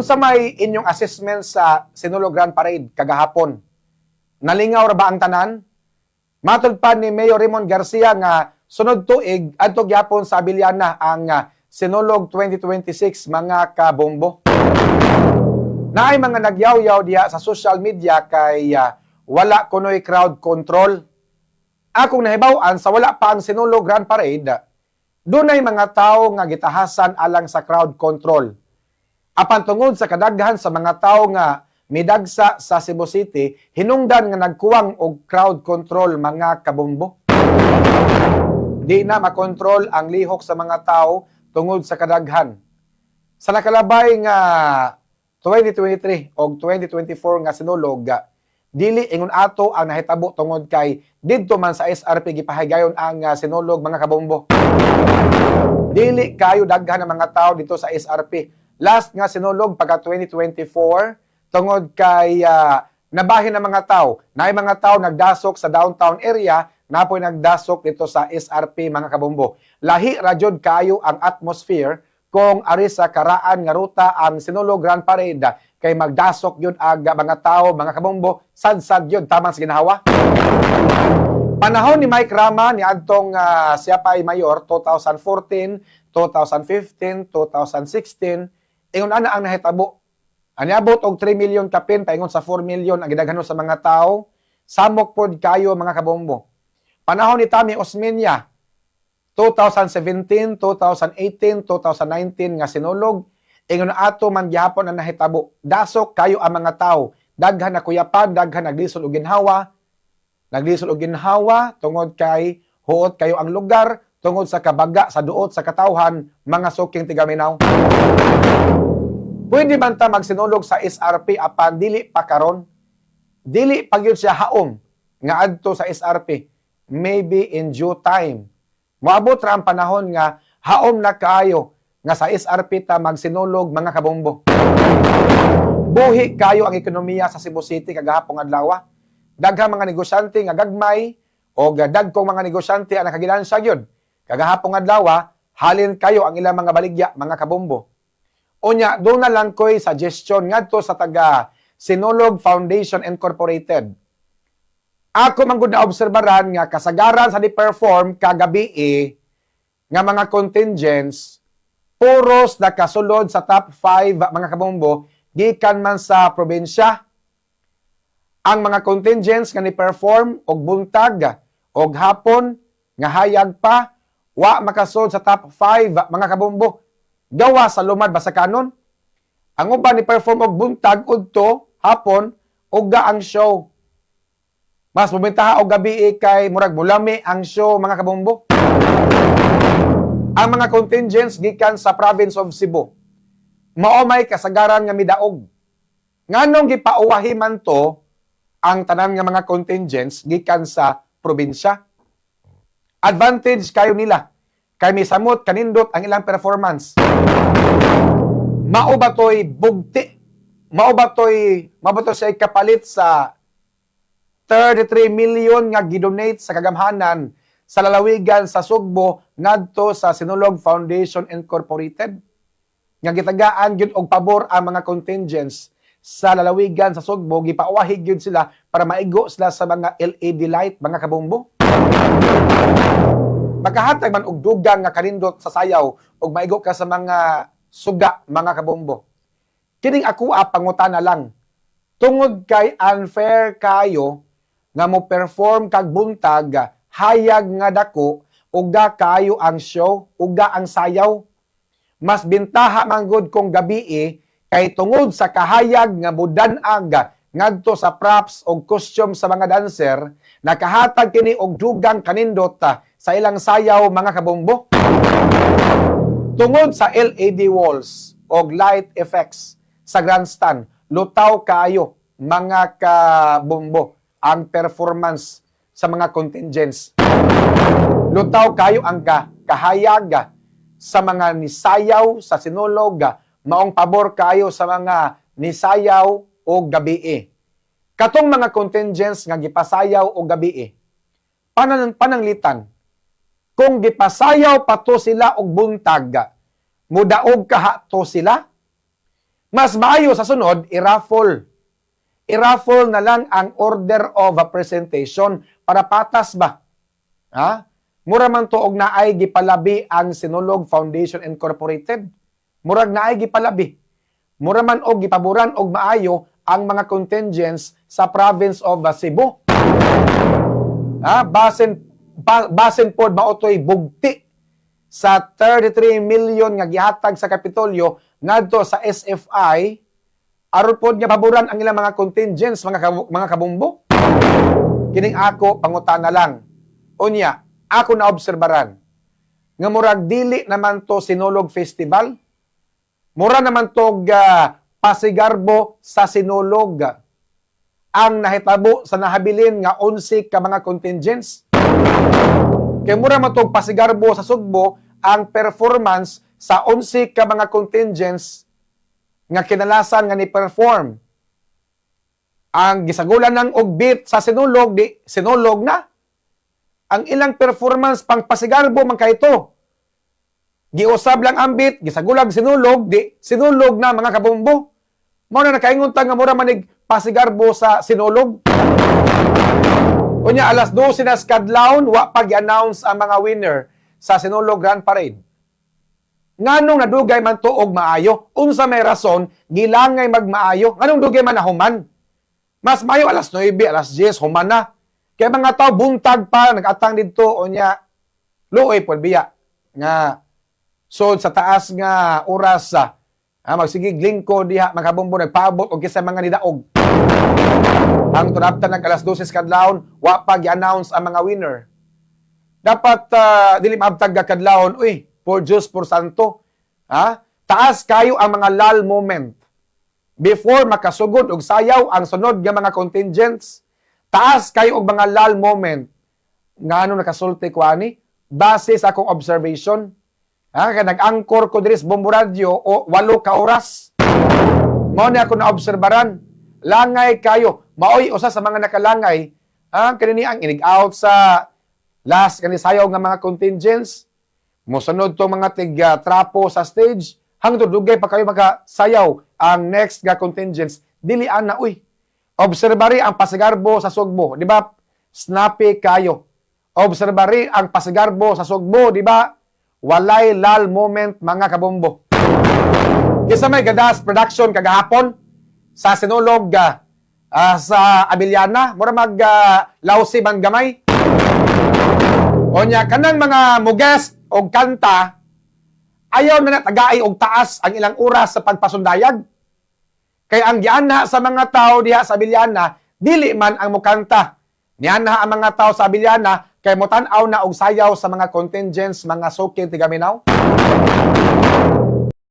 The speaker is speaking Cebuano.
Unsa may inyong assessment sa Sinulog Grand Parade kagahapon? Nalingaw ra ba ang tanan? Matod pa ni Mayor Raymond Garcia nga sunod tuig adto gyapon sa Abellana ang Sinulog 2026, mga kabombo. Naay mga nagyaw-yaw diha sa social media kay wala kunoy crowd control. Akong nahibaw-an, sa wala pa ang Sinulog Grand Parade, dunay mga tao nga gitahasan alang sa crowd control. Apan tungod sa kadaghan sa mga tao nga midagsa sa Cebu City, hinungdan nga nagkuwang og crowd control, mga kabombo. Di na makontrol ang lihok sa mga tao tungod sa kadaghan. Sa nakalabay nga 2023 o 2024 nga Sinulog, dili ingon ato ang nahitabo tungod kay didto man sa SRP gipahigayon ang Sinulog, mga kabombo. Dili kayo daghan ng mga tao dito sa SRP. Last nga Sinulog pagka 2024, tungod kay nabahin ng mga tao. Naay mga tao nagdasok sa downtown area, napoy nagdasok dito sa SRP, mga kabombo. Lahi ra jud kayo ang atmosphere kung ari sa karaan nga ruta ang Sinulog Grand Parade kay magdasok yun ang mga tao, mga kabombo, sad-sad yun tamang sa ginhawa. Panahon ni Mike Rama ni adtong siya pa ay mayor 2014, 2015, 2016, ingon ana ang nahitabo. Aniabot og 3 million kapin paingon sa 4 million ang gidaghanon sa mga tao. Samok pod kayo, mga kabombo. Panahon ni Tommy Osmeña 2017, 2018, 2019 nga Sinulog, ingon ato man gihapon ang nahitabo. Dasok kayo ang mga tao. Daghan na kuyapan, daghan naglisod og ginhawa, naglisod og ginhawa tungod kay huot kayo ang lugar tungod sa kabaga sa duot sa katawhan, mga suking tigaminaw. Pwede man ta magsinulog sa SRP apan dili pa karon. Dili pa gyud siya haom nga adto sa SRP. Maybe in due time. Moabot ra ang panahon nga haom na kaayo nga sa SRP ta magsinulog, mga kabombo. Buhi kayo ang ekonomiya sa Cebu City kagahapong adlaw. Daghang mga negosyante nga gagmay o dagkong mga negosyante ang nakaginansya gyud. Kagahapong adlaw, halin kayo ang ilang mga baligya, mga kabombo. Unya, doon na lang ko'y suggestion ngadto sa taga Sinulog Foundation Incorporated. Ako man gud na obserbaran nga kasagaran sa ni-perform kagabi nga mga contingents puros nakasulod sa top 5, mga kabombo, gikan man sa probinsya. Ang mga contingents nga ni-perform og buntag og hapon nga hayag pa, wa makasud sa top 5, mga kabombo. Gawa sa lumad ba sa kanon? Ang uban ni perform og buntag udto hapon, uga ang show. Mas bumentaha og gabi kay murag mulami ang show, mga kabombo. Ang mga contingents gikan sa province of Cebu, mao may kasagaran nga midaog. Nganong gipauwahi man to ang tanan nga mga contingents gikan sa probinsya? Advantage kayo nila kay misamot kanindot ang ilang performance. Mao ba to'y bugti? Mao ba to siya kapalit sa 33 million nga gidonate sa kagamhanan sa lalawigan sa Sugbo ngadto sa Sinulog Foundation Incorporated? Nga gitagaan gyud og pabor ang mga contingents sa lalawigan sa Sugbo, gipauwahig gyud sila para maigo sila sa mga LED light, mga kabombo. Makahatag man og dugang nga kanindot sa sayaw ug maigo ka sa mga suga, mga kabombo. Kining ako a pangutana lang. Tungod kay unfair kayo nga mo perform kag buntag, hayag nga dako, uga kayo ang show, uga ang sayaw. Mas bintaha man gud kung gabi kay tungod sa kahayag nga mudan-ag ngadto sa props og costume sa mga dancer, nakahatag kini og dugang kanindot sa ilang sayaw, mga kabombo. Tungod sa LED walls og light effects sa grandstand, lutaw kaayo, mga kabombo, ang performance sa mga contingents. Lutaw kayo ang kahayag sa mga nisayaw sa Sinulog, maong pabor kayo sa mga nisayaw o gabi. Katong mga contingents nga gipasayaw og gabi, pananglitan, kung gipasayaw pa to sila og buntag, mudaog kaha to sila? Mas maayo sa sunod, i-raffle. I-raffle na lang ang order of a presentation para patas ba? Ha? Mura man to og naay gipalabi ang Sinulog Foundation Incorporated. Murag naay gipalabi. Mura man og gipaboran og maayo ang mga contingents sa province of Cebu. Ha? Basin pod mao toy bugti sa 33 million nga gihatag sa Kapitolyo ngadto sa SFI aron pod nga paboran ang ilang mga contingents, mga kabombo. Kining ako pangutana lang. Unya, ako na obserbaran nga murag dili naman to Sinulog Festival. Mura naman to pasigarbo sa Sinulog ang nahitabo sa nahabilin nga 11 ka mga contingents. Kay mura man tog pasigarbo sa Sugbo ang performance sa 11 ka mga contingents nga kinalasan nga ni perform. Ang gisagulan ng og beat sa Sinulog, di Sinulog na. Ang ilang performance pang pasigarbo man kayto. Giusab lang ang beat, gisagulag Sinulog, di Sinulog na, mga kabombo. Mao na nakaingon ta nga mura manig pasigarbo sa Sinulog. Unya, alas 12 na kadlawon, wa pa gi-announce ang mga winner sa Sinulog Grand Parade. Nganong nadugay man to og maayo? Unsa may rason gilangay magmaayo? Nganong dugay man nahuman? Mas maayo alas 9, alas 10 human na. Kaya mga tao buntag pa nagatang didto. Unya, luoy pod biya nga so sa taas nga oras sa magsigig lingkod diha, mga kabombo, nagpaabot og kinsa mga nidaog. Ang tunaptan nag alas 12 kadlawon, wa pa gi-announce ang mga winner. Dapat dili maabtag ka kadlawon, uy, por Diyos, por santo. Ha? Taas kayo ang mga lull moment. Before makasugod og sayaw ang sunod nga mga contingents, taas kayo og mga lull moment. Ngano nakasulti ko ani? Base sa akong observation. Ha, kay nag-anchor ko diri sa Bombo Radio o 8 ka oras. Mao ni ako naobserbaran. Langay kayo. Maoy usa sa mga nakalangay. Ha, kanini ang inig out sa last kani sayaw nga mga contingents. Mosunod to mga tig trapo sa stage. Hangtod dugay pa kayo makasayaw ang next nga contingents. Dili ana, uy. Obserbari ang pasigarbo sa Sugbo, di ba? Snappy kayo. Obserbari ang pasigarbo sa Sugbo, di ba? Walay lull moment, mga kabombo. Kinsa may gadas production kagahapon sa Sinulog sa Abellana, mura mag lausi man gamay. Onya, kanang mga muguest og kanta, ayaw na natagaay og taas ang ilang oras sa pagpasundayag. Kay ang gianha sa mga tao diha sa Abellana, dili man ang mukanta. Nianha ang mga tao sa Abellana kay motan-aw na og sayaw sa mga contingents, mga suki tigaminaw.